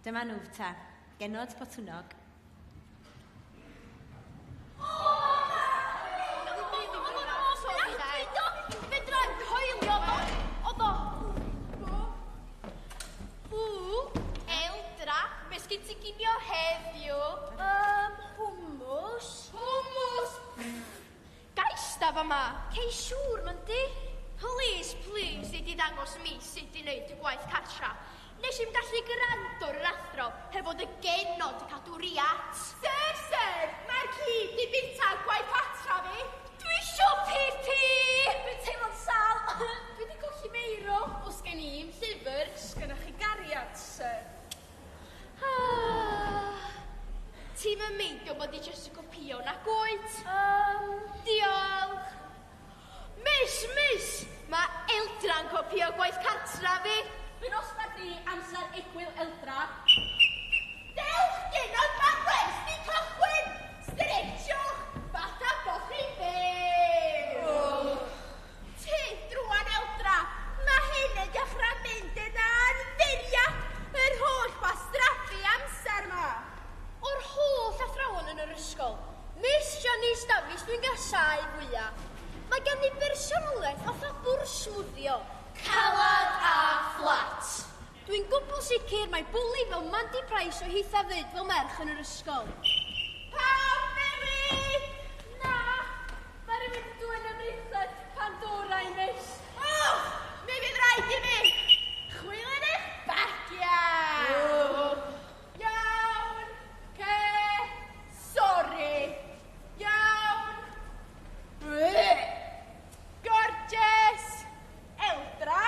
Dyma nhw ta, genod Botwnnog. Fedrai'm coelio fo! Oedd o... Ww, Eldra, be sgyn ti ginio heddiw? Hummus. Hummus! Ga ista fama? Cei siŵr, Mandy. Please, please, nei di ddangos mi sut i wneud y gwaith cartra. Nes i'm gallu gwrando ar yr athro heb fod y genod yn cadw riat. Sir, sir, mae'r ci di bita gwaith cartra fi. Dwi isio pi-pi! Dwi'n teimlo'n sâl. Dwi di colli meiro. Oes gen i'm llyfr. Sgynnoch chi gariad, sir? Ti'm yn meindio bod i jyst yn copïo nag wyt? Diolch. Miss, miss, mae Eldra'n copïo gwaith cartra fi. Fy nosbarth i amser egwyl Eldra. Dewch genod, mae'r wers di cychwyn! Stretchwch, fatha bo chi'n byw! Ti druan Eldra, mae hyn yn dechrau mynd yn anfuriad, yr holl wastraffu amser ma. O'r holl athrawon yn yr ysgol, Miss Janice Davies dwi'n gasáu fwya. Mae ganddi bersonoliaeth fatha bwrsmwddio. Calad a fflat. Dwi'n gwbl sicr mai bwli fel Mandy Price o hitha fyd fel merch yn yr ysgol. Pawb newid! Na, mae rhywun wedi dwyn y bracelet Pandora i miss. O, mi fydd rhaid i fi! Chwilyn eich bagiau! Iawn, ce, sori. Iawn. Bleh. Gorgeous. Eldra.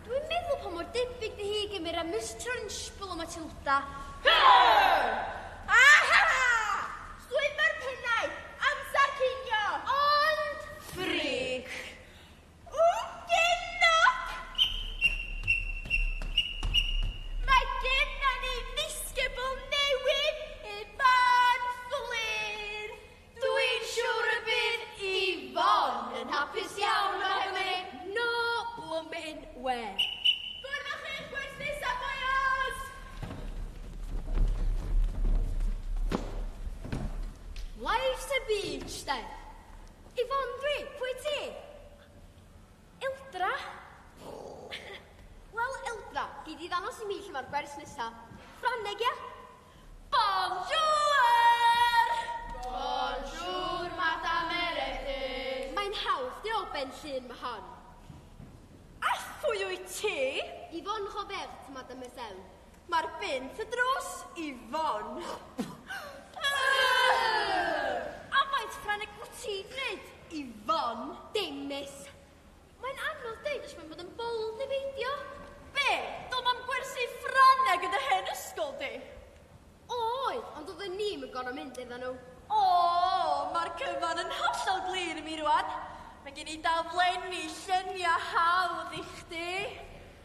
Dwi'n meddwl pa mor debyg dy hi gymryd a Miss Trunchbull o Matilda. Aha! Swyddfa'r pennaeth, amser cinio. Ond... Ffrig. O, genod! Mae gennon ni ddisgybl newydd, Yvonne Fflur. Dwi'n siŵr y bydd Yvonne yn hapus iawn oherwydd no bloomin' we. Gwrdd â chi'ch gwers nesaf, boios! Life's a beach, de. Yvonne dwi, pwy ti? Eldra? Wel, Eldra, gei di ddangos i mi lle mae'r gwers nesa. Ffrangeg, ia? Bonjour! Bonjour, Madame Meredith. Mae'n hawdd, di o Ben Llŷn mae hon. A phwy wyt ti? Yvonne Robert, Mademoiselle. Mae'r bin y drws, Yvonne. A faint Ffrangeg wyt ti'n gwneud? Yvonne. Dim, miss. Mae'n anodd deud os mae'n bod yn bold neu beidio. Be? Doedd na'm gwersi Ffrangeg yn dy hen ysgol di? Oedd, ond oedden ni'm yn gorfod mynd iddyn nhw. O, mae'r cyfan yn hollol glir i mi rwan. Mae gen i daflenni lluniau hawdd i chdi.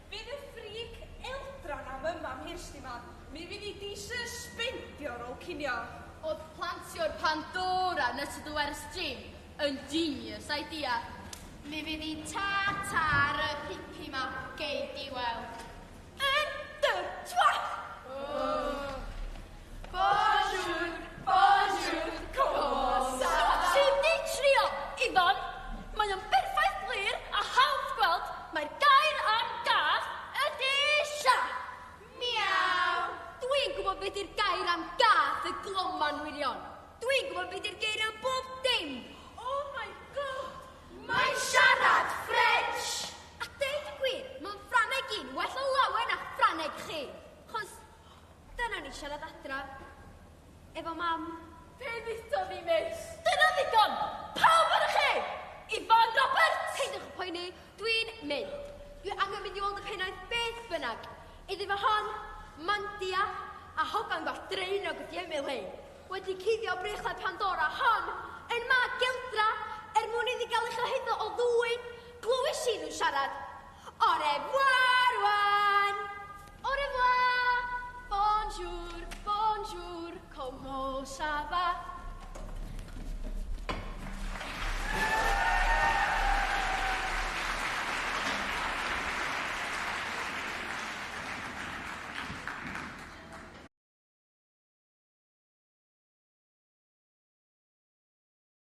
Fydd y ffrig Eldra 'na'm yma am hirsdi 'ma. Mi fydd hi di sysbendio ar ôl cinio. Oedd plantio'r Pandora yn ystod y wers gym yn genius idea. Mi fydd hi ta-ta ar y pipi 'ma, gei di weld. Yn dy twat! Bonjour, bonjour, comment ça va? Ti'n di trio, Yvonne? Mae o'n berffaith glir a hawdd gweld mae'r gair am gath ydy chat. Miaw. Dwi'n gwybod beth yw'r gair am gath y gloman wirion. Dwi'n gwybod beth yw'r geir am bob dim. Oh my god! Mae'n siarad French! A deud y gwir, mae'n Ffrangeg i'n well o lawer na Ffrangeg chi. Chos dyna ni siarad adra. Efo mam. Be ddudodd hi, miss? Dyna ddigon! Pawb ar chi! Yvonne Roberts! Peidiwch â poeni, dwi'n mynd. Dwi angen mynd i weld y pennaeth beth bynnag. Iddi fo hon, Mandia, a hogan gwallt draenog wrth ei ymyl hi. Wedi cuddio brechled Pandora hon yn mag Eldra er mwyn iddi gael ei chyhuddo o ddwyn. Glywys i nhw'n siarad. Au revoir, wan! Au revoir!